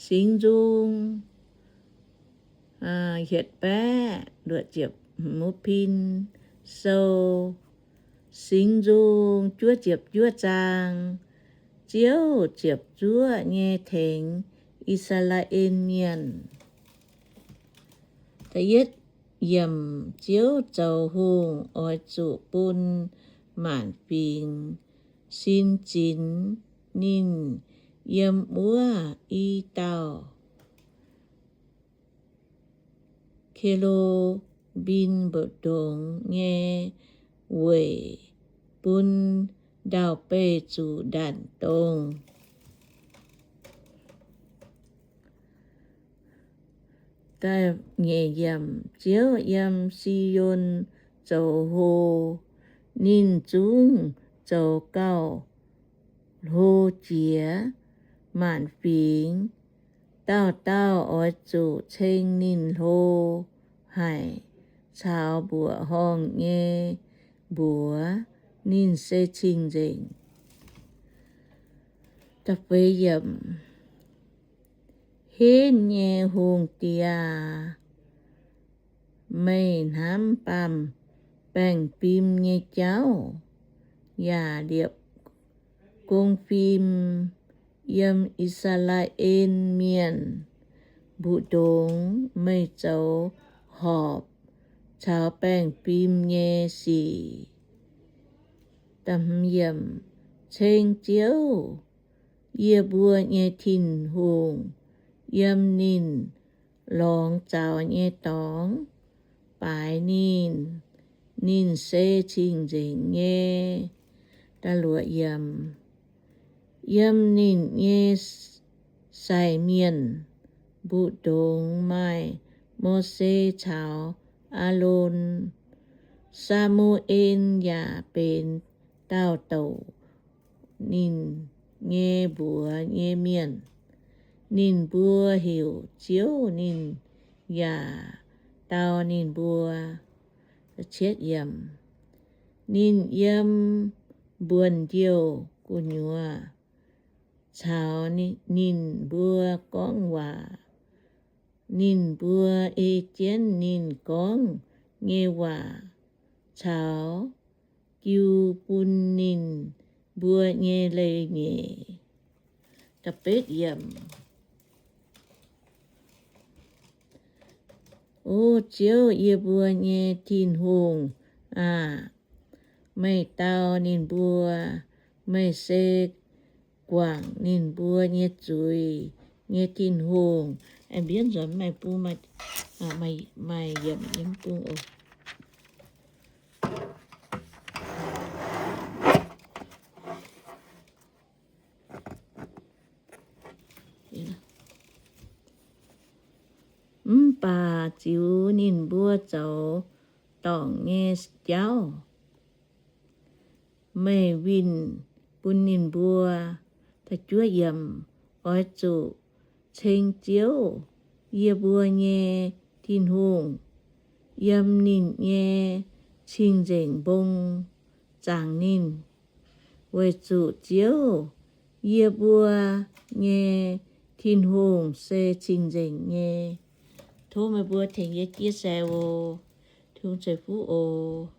Singx Nzung hietc baeqv luoqc ziepc hmz pin sou. Singx Nzung juov ziepc juov zaang. Ziouv ziepc zuoqv nyei tengx I^saa^laa^en Mienh. Da'yietv yiemc. Ziouv zoux hungh oix zuqc bun maanc fingx sin zinx. Ninh yiem wuov i dauh ke^lu^mbim mbu'ndongx nyei weic bun ndau-beih zuqc ndanc dongh. Ziouv yiem Si^on zoux hlo. Ninh zungv zoux gauh hlo jiex. Maanc fingx dauh dauh oix zuqc ceng ninh hlo haic caux mbuoqc horngh nyei mbuox. Ninh se cing-nzengc. Henv nyei hungh diex, meih hnamv baamh baengh fim nyei jauv yaac liepc gong fim yiem I^saa^laa^en Mienh mbu'ndongx. Meih zoux horpc caux baengh fim nyei sic. Ceng Ziouv, yie mbuo nyei Tin-Hungh, yiem ninh lorngx zaux nyei dorngx baaix ninh. Ninh se cing-nzengc nyei. Yiem ninh nyei sai mienh mbu'ndongx maaih Mose caux Aalon. Saa^mu^en yaac benx dauh douc ninh nyei mbuox nyei mienh. Ninh mbuo heuc Ziouv, ninh yaac dau ninh mbuo. Ninh yiem mbuonx-ndiouh gu'nyuoz caux ninh mbuo gorngv waac. Ninh mbuo ei jienv ninh gorngv nyei waac caux jiu bun ninh mbuo nyei leiz-nyeic. O Ziouv, yie mbuo nyei Tin-Hungh aah! Meih dau ninh mbuo. Meih se guangc ninh mbuo nyei zuiz nyei Tin-Hungh. Aengx mbienv nzuonx maaih bung, maaih yiemc yiem bung oc. Mv baac ziux ninh mbuo zoux dorngc nyei jauv, meih winh bun ninh mbuo. Oix zuqc ceng Ziouv, yie mbuo nyei Tin-Hungh, yiem ninh nyei cing-nzengc mbong zaangc ninh, weic zuqc Ziouv, yie mbuo nyei Tin-Hungh, se cing-nzengc nyei. Tov meih mbuo tengx yie jiez sai oc. Tin-Hungh ceix fuqv oc.